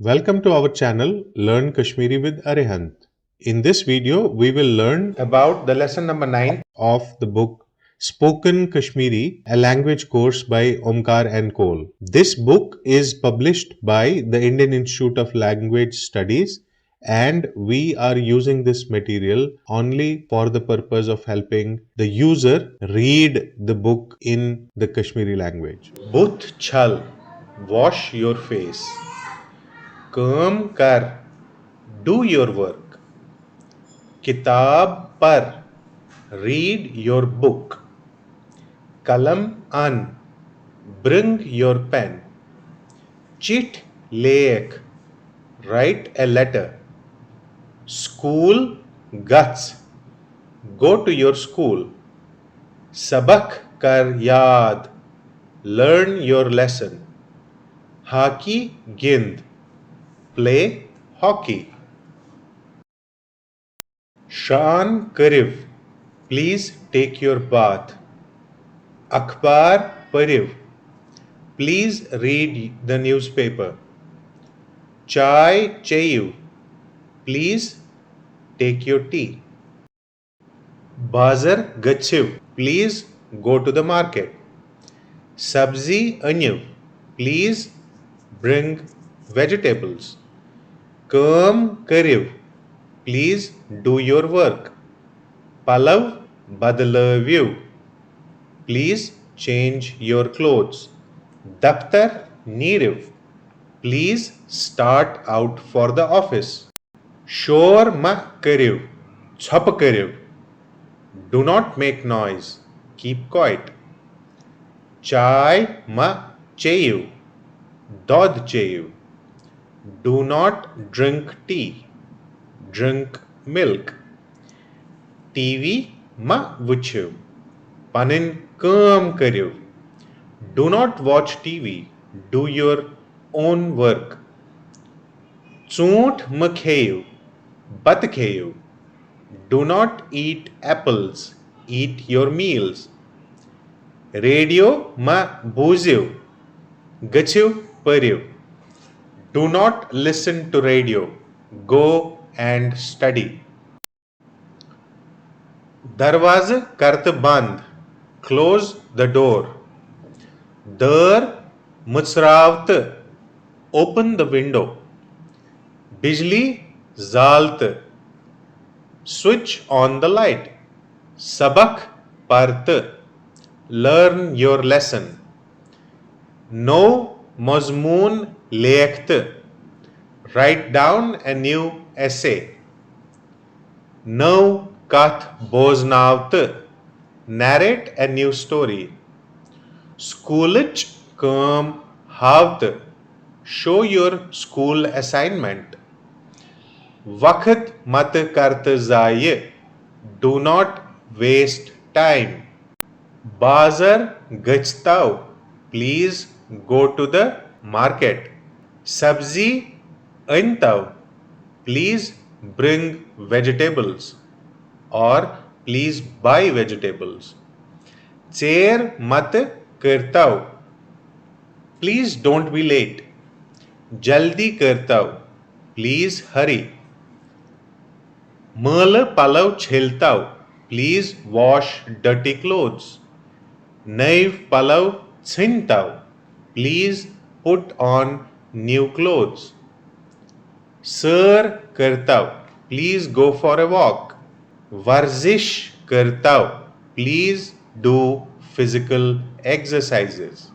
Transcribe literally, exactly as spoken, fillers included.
Welcome to our channel Learn Kashmiri with Arihant. In this video, we will learn about the lesson number nine of the book Spoken Kashmiri, a language course by Omkar and Kol. This book is published by the Indian Institute of Language Studies, and we are using this material only for the purpose of helping the user read the book in the Kashmiri language. بُتھ چھل, wash your face. کٲم کر, do your work. کِتاب پر, read your book. قلم اَن, bring your pen. چِٹھۍ لیکھ, write a letter. School گژھ, go to your school. سبق کر یاد, learn your lesson. ہاکی گِنٛد, play hockey. شرٛان کٔرِو, please take your bath. اخبار پٔرِو, please read the newspaper. چاے چیٚیِو, please take your tea. بازر گٔژھِو, please go to the market. سبزی أنِو, please bring vegetables. کٲم کٔرِو, please do your work. پلو بدلٲوِو, please change your clothes. دفتر نیٖرِو, please start out for the office. شور مہ کٔرِو, ژھۄپہٕ کٔرِو. Do not make noise, keep quiet. چاے مہ چیٚیِو, دۄد چیٚیِو. Do not drink tea, drink milk. TV وی مہ وٕچھِو, پنٕنۍ کٲم کٔرِو. Do not watch T V, do your own work. ژوٗنٛٹھ مہ کھیٚیِو, بتہٕ کھیٚیِو. Do not eat apples, eat your meals. Radio مہ بوٗزِو, گٔژھِو پٔرِو. Do not listen to radio, go and study. دروازٕ کر تہٕ بنٛد, close the door. دٲر مٕژراو تہٕ, open the window. بجلی زال تہٕ, switch on the light. سبق پر تہٕ, learn your lesson. نوٚو مضموٗن لیکھ تہٕ, write down a new essay. نٔو کتھ بوزناو تہٕ, narrate a new story. سکوٗلٕچ کٲم ہاو تہٕ, show your school assignment. وقت متہٕ کر تہٕ ضایع, do not waste time. بازر گٔژھۍ تو, please go to the market. سبزی أنۍ تو, please bring vegetables or please buy vegetables. ژیر متہٕ کٔرۍ تو, please don't be late. جلدی کٔرۍ تو, please hurry. مٲلہٕ پلو چھٔلۍ تو, please wash dirty clothes. نٔوۍ پلو ژھٕنۍ تو, please put on new clothes. سٲر کٔرۍ تو, please go for a walk. ورزش کٔرۍ تو, please do physical exercises.